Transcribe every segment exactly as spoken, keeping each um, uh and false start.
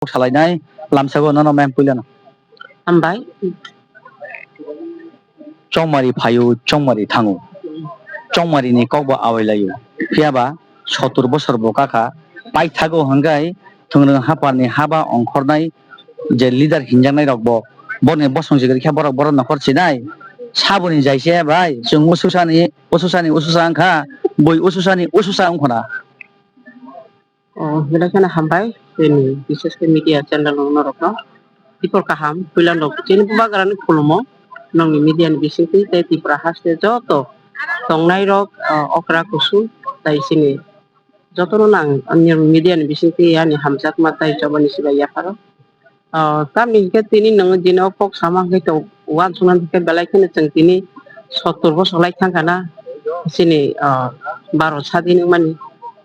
salainai lamsago nono mem puilano. Hambai. Chongmari phaio, chongmari thango. Chongmari ni kok bo awai laio. Phiya ba sotur bosor bo kakha. Paithago hwnkhe thwngrwng hapar ni haba ongkhornai je leader hinjaknai rok bo. Boni bosong jigir khe borok borok nokhor chinai. Saboni jaise bai chwng ususani, ususani ususa wngkha. Bui ususani ususa wngkhona. O, belai kheno hambai, chini bises khe media channel rok norokno. Tipor kaham, puila nok chini bubagrani khulumo, nokni media ni bisingtwi tei Tripura haste joto tongnai rok, o, okra kusu, tai chini jotono nang ani media ni bisingtwi ani hamjakma tai chobani sibai yapharo. O, tamni hinkhe tini nwng jini o kok sama hinkhe to uansuknani hinkhe belai kheno chwng tini sottor bosor lai thangkha na chini, o, baro sadin wngmani.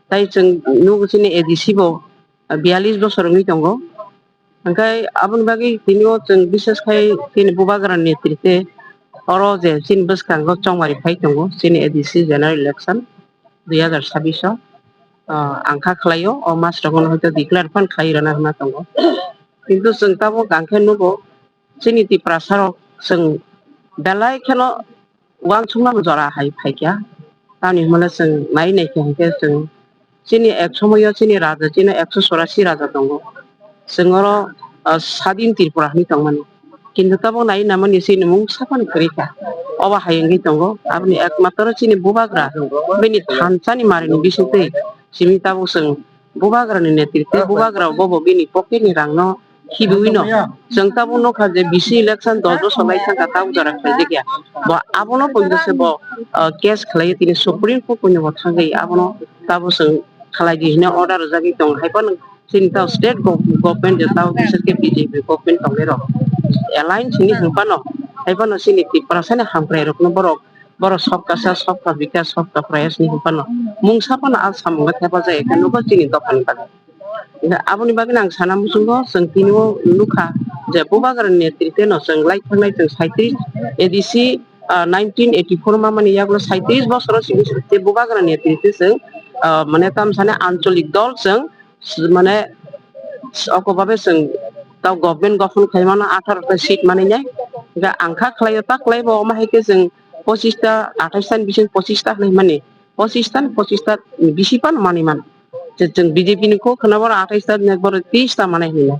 Tai chwng nugo chini A D C bo, o, biyalish bosor wngwi tongo. Hinkhe aboni bagwi tini o chwng bishes khai chini bubagrani netrite oro je chini bwskango chongmari phai tongo chini A D C general election dui hazar sabbish o, o, ang kha khlaio, o mas rokno hoito declare phan khlai rwna hwnna tongo. Kintu chwng tabuk ang khe nugo, chini Tiprasa rok chwng belai kheno uansuknani jora hai phaikha. Tamni hwnmale chwng nai naikha hinkhe chwng chini ek somoio chini raja chini ekso chorasi raja tongo. Chwng oro, o, sadin Tripura hinwi tongmani. Kintu tabuk nai namani chini mungsa phano kwrwi kha. Obo hai wngwi tongo. Aboni ekmatro chini bubagra bini thansa ni mari ni bisingtwi simi tabuk chwng bubagra ni netrite bubagra bobo bini pocket ni rang no khibiwi no. Chwng tabuk nukha je bisi election dos bosor lai thangkha tabuk jora khlaijak ya. Bo abono poito se bo, o, case khlaiwi tini Supreme Court poito bo thangwi abono tabuk chwng khlai di hwnwi order rwjagwi tongo. Hai phano chini tabuk state gov-, government je tabuk bises khe B J P government tongnai rok alliance hwnwi hwn phano hai phano chini Tiprasa ni hamkrai rokno borok, borok sabka sath, sabka bikas, sabka prayas hwnwi hwn phano mungsa phano a samung no thepajak ya khe nugo chini dopha ni bagwi. Aboni bagwi ang sana muchungo chwng tini o nukha je bubagra ni netrite no chwng lai thangnai chwng saitrish A D C, ah, nineteen eighty four mamani yagulo saitrish bosoro simi se bubagra ni netrite chwng, ah, mane tam sani ancholik dol chwng mane oko babe chwng tao government gothon khaimano atharo ta seat manwi nai. Hingkhe ang kha khlaio ta khlai bo omo hai khe chwng pochista athais ta ni bising pochista hinwi mani pochista ni pochista bisi phano manwi mano. Je chwng B J P ni kok khwna borok athais ta ni borok tris ta manai hinwi.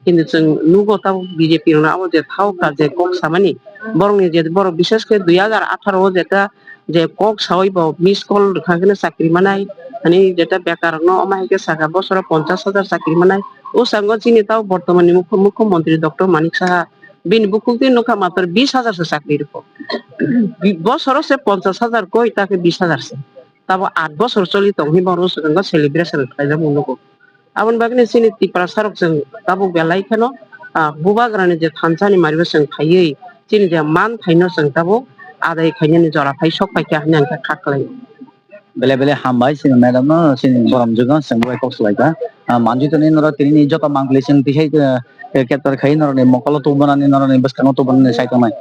Kintu chwng nugo tabuk B J P rokno abo je thao kha je kok samani, borokni je borok bises khe dui hazar atharo o jeta je kok saui bo miss call rwkha khe chakri manai, ani jeta bekar rokno omo hai khe saka bosoro ponchash hajar chakri manai. O sango chini tabuk bortomani mukho-, mukhyamantri Doctor Manik Saha bini bukhuk twi nukha matwr bish hajar se chakri rwkho. Bosoro se ponchash hajar koi ta khe bish hajar se. Tabuk aat bosor choli tong hinwi borok swkang celebration khlaijak nugo. Aboni bagwi chini Tiprasa rok chwng tabuk belai kheno, ah, bubagrani je thansa ni mari bo chwng phaiwi chini je man thaino chwng tabuk adai khainani jora phai sok phaikha hinwi ang kha kha khlai. Belai belai hambai chini madam no, chini borom jugo chwng bai kok swlaikha. Ah, manjui toni norok tini joto mangpili chwng tihai, eh, capture khai norokni mokolo tubunani norokni bwskango tubunani sai tongnai.